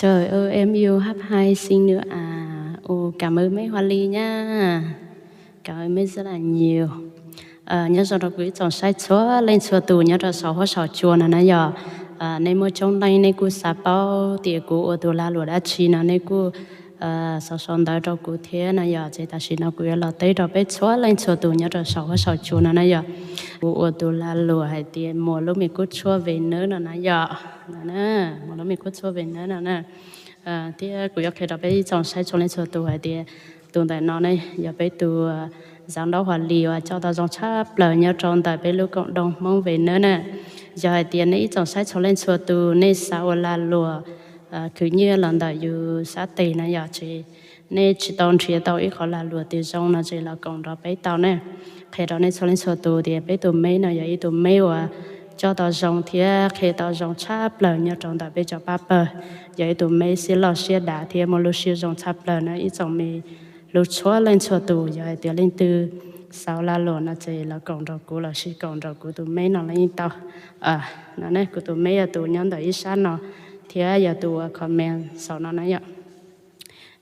Trời ơi, em yêu hát hay xinh nữa à. Ồ, cảm ơn mấy Hoa Ly nhá. Cảm ơn mấy rất là nhiều. Nyob zoo rau kuv ib tsoom saib txhua leej txhua tus nyob rau saum huab saum cua no na yom. Nej muaj coob leej nej kuj xav paub tias kuv ua tus lag luam dab tsi no nej kuj sau sau ntawv rau kuv thiab no yom. Ces tam sim no kuv yuav los teb rau peb txhua leej txhua tus nyob rau saum huab saum cua no na yom. Kuv ua tus lag luam hais tias muas lub me kub tshuab ve nawb no na yom. Muas lub me kub tshuab ve nawb no na. Thiab kuv yuav qhia rau peb ib tsoom saib txhua leej txhua tus hais tias tus ntawm no ne yog peb tus Giám đốc Hoa Ly uas coj tau zoo tshaj plaws nyob rau ntawm peb lub koom doog Hmoob Venus na. Yog hais tias nej ib tsoom saib txhua leej txhua tus nej xav ua lag luam khwv nyiaj los ntawm yus sab tes na yom, ces nej tsis tau nrhiav tau ib qhov lag luam twg zoo no ces los koom nrog peb tau ne. Qhia rau nej txhua leej txhua tus tias peb tus meb no yog ib tug meb uas coj tau zoo thiab qhia tau zoo tshaj plaws nyob rau ntawm peb cov pab pawg. Yog ib tug meb siab loj siab dav thiab muaj lub siab zoo tshaj plaws na ib tsoom me lub txhua leej txhua tus. Yog hais tias leej twg xav lag luam no ces los koom nrog kuv los sis koom nrog kuv tus meb no los yeej tau. No ne kuv tus meb yog tus nyob ntawm ib sab no thiab yog tus uas comment saum no na yom.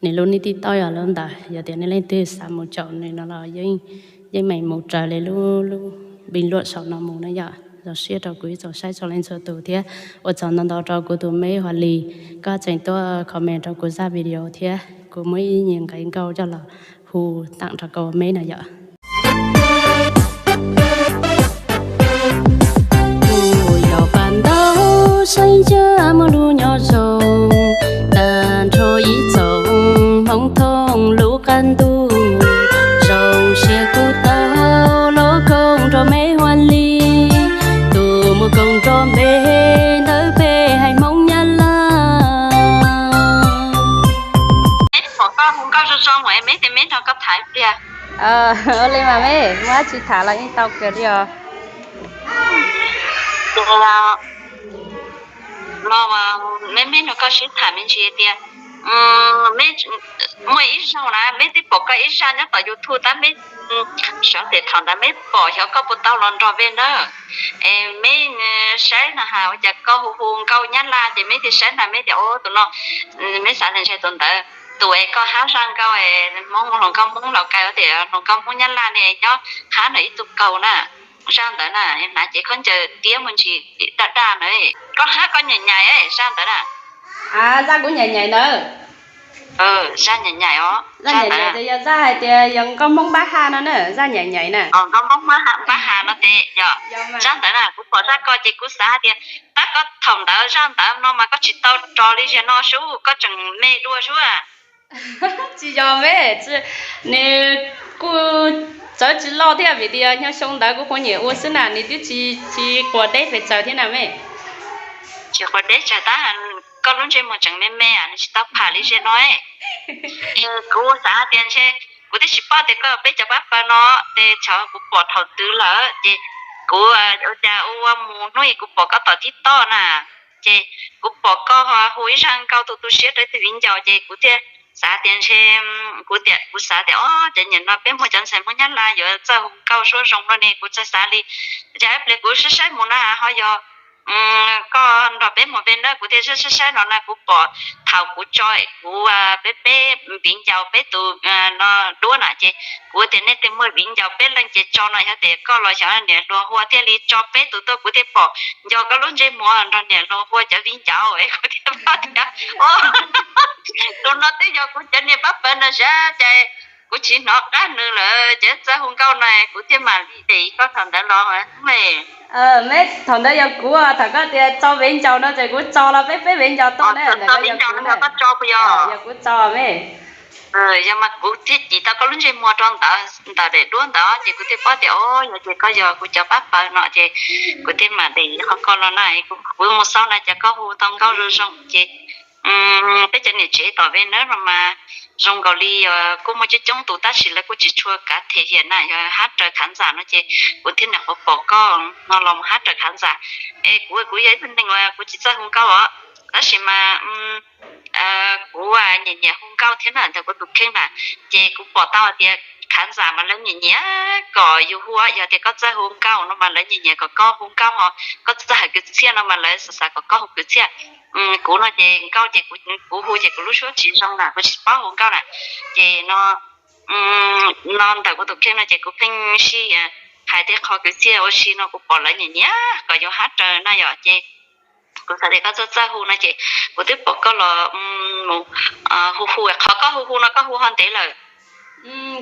Nws lub nick TikTok yog lub ntawd, yog tias nej leej twg xav mus caum nws no los yeej meem mus raws li lub bình luận saum no mus na yom. Zoo siab rau kuv ib tsoom saib txhua leej txhua tus thiab ua tsaug ntau ntau rau kuv tus meb Hoa Ly. Koj tseem tuaj comment rau kuv zaj video thiab kuv muab ib nyuag nqe nkauj coj los hu tawm rau koj meb no yom. Tus yog pas ntau saib ntsia muaj lub nyob zoo, tag nrho ib tsoom hmoob thooj lub qab ntuj, zoo siab kuv tau los koom nrog meb Hoa Ly, tus muaj koom nrog npe ntawm peb haiv Hmoob Nyab Laj. Meb pom koj hu nkauj zoo zoo es meb tias meb nrog koj tham ib pliag. Ua li mas meb, muaj dab tsi tham los yeej tau kawg li os. Ces no meb, meb nrog koj sib tham me ntsis tias, meb muaj ib zaug na meb twb pom koj ib zaj nyob tom YouTube tab meb xyov tias thaum ntawd meb pom xyov koj puas tau los nrog peb na. Es meb saib no has ua cas koj hu hu nkauj Nyab Laj ces meb thiaj saib na meb tias o tus no, meb xav tias ntshe tus ntawd tus es koj hab zaj nkauj es Hmoob hluas nkauj Hmoob Lauj Kais tias hluas nkauj Hmoob Nyab Laj ne nyob hab nrog ib tug kaus na. Zaj ntawd na hnav cev khaub ncaws tiab muaj ntsis daj daj na. Koj hab koj nyais nyais zaj ntawd na. Zaj kuv nyais nyais ntawd. Zaj nyais nyais os. Zaj nyais nyais ces yog zaj hais tias yog nkauj Hmoob npab ha no na, zaj nyais nyais na. Nkauj Hmoob npab ha no ces yog zaj ntawd na kuv pom zaj ko ces kuv xav hais tias tab koj thaum ntawd zaj ntawd no mas koj tsis tau rog li ziag no sub, koj tseem me dua sub. Tsis yog me, nws kuj txawv tsis loj thiab vim tias nyob xyoo ntawd kuv kuj nyiam ua xwb na, nws twb tsis tsis quas deb pes tsawg thiab na me. Tsis quas deb tsawg tab koj lub ntsej muag tseem me me, nws tsis tau pham li ziag no. Kuv xav tias ntshe kuv twb tsis paub tias koj peb cov pab pawg no, ces thaum kuv pom thaum twg lawm ces kuv ua cas ua mus hnub kuv pom koj tom TikTok na, ces kuv pom koj hu ib zaj nkauj tu tu siab rau ib tug viv ncaus ces kuv thiaj xav tias ntshe, kuv tias kuv xav tias o cov niam no peb muaj cov ntxhais Hmoob Nyab Laj yuav txawj hu nkauj suab zoo no ne, kuv txawj xav li. Ces ib pliag kuv saib saib mus na ho yog koj nrog peb mus peb na, kuv thiaj saib saib saib no na kuv pom thaum kuv tso kuv peb peb viv ncaus peb tus no duab na ces kuv tias nej twb muaj viv ncaus peb leej ces tso no xyov tias koj los xyov niam hluas Hua thiaj li tso peb tus tuaj, kuv thiaj pom nco koj lub ntsej muag nrog niam hluas Hua cov viv ncaus es kuv thiaj paub tias tus no twb yog kuv cov niam pab pawg no sab ces kuv tsis hnov qab nws lawm ces txawj hu nkauj no kuv thiaj mam li de koj thaum ntawd los me. Me, thaum ntawd yog kuv thaum koj tias tso viv ncaus no ces kuv tso los peb peb viv ncaus tuaj na, tso viv ncaus no yog koj tso puas yog? Yog kuv tso me. Yog mas kuv thiaj cim tau koj lub ntsej muag rau ntawm daim duab ntawd ces kuv thiaj paub tias o yog ces koj yog kuv cov pab pawg no ces kuv thiaj mam de qhov ko los na, kuv mus xauj na cas koj hu tau nkauj zoo zoo ces peb cov niam tsev tom Venus no mas zoo nkaus li kuj muaj coob coob tus tab sis lawv kuj tsis tshua kav them hiam na, yog hab raws khav ntxam no ces kuv thiaj niam qhuav pom koj no los hab raws khav ntxam. Es kuv kuv yog ib tug neeg uas kuv tsis txawj hu nkauj os, tab sis mas kuv nyiam nyiam hu nkauj thiab na ntawm kuv tus kheej na, ces kuv pom tau hais tias khav ntxam mas lawv nyiam nyiam kom yus hu, yog tias koj txawj hu nkauj no mas lawv nyiam nyiam kom koj hu nkauj ho, koj txawj hais kwv txhiaj no mas lawv xav xav kom koj hu kwv txhiaj. Kuv no ces nkauj ces kuv hu ces kuv lub suab tsis zoo na, kuv tsis paub hu nkauj na. Ces no, no ntawm kuv tus kheej no ces kuv pheej sij hais tej qho kwv txhiaj ua si no kuv pom lawv nyiam nyiam kom yuav hab raws no yom, ces kuv xav tias koj txawj txawj hu no ces kuv twb pom koj los mus hu hu, qhov koj hu hu no koj hu ho ntev lawm.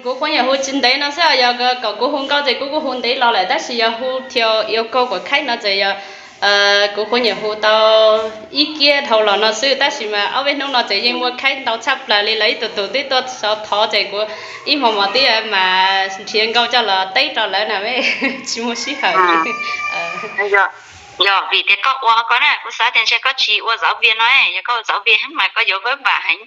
Kuv quas nyuam hu tsis ntev no xwb, yog kom kuv hu nkauj ces kuv kuj hu ntev los lawm, tab sis yog hu thiab yuav kau kuas khaib no ces yog kuv quas nyuam hu tau ib kiab dhau los no xwb, tab sis mas ob peb hnub no ces yeej muaj khaib ntau tshaj plaws li, lawv ib tug tus twb tuaj sov thov ces kuv ib hmo mos twb mas nrhiav nkauj coj los teb rau lawv na, tsis muaj sij hawm. Yog vim tias koj ua ko na, kuv xav tias ntshe koj tsis ua giáo viên no, yog koj ua giáo viên mas koj yuav vất vả heev.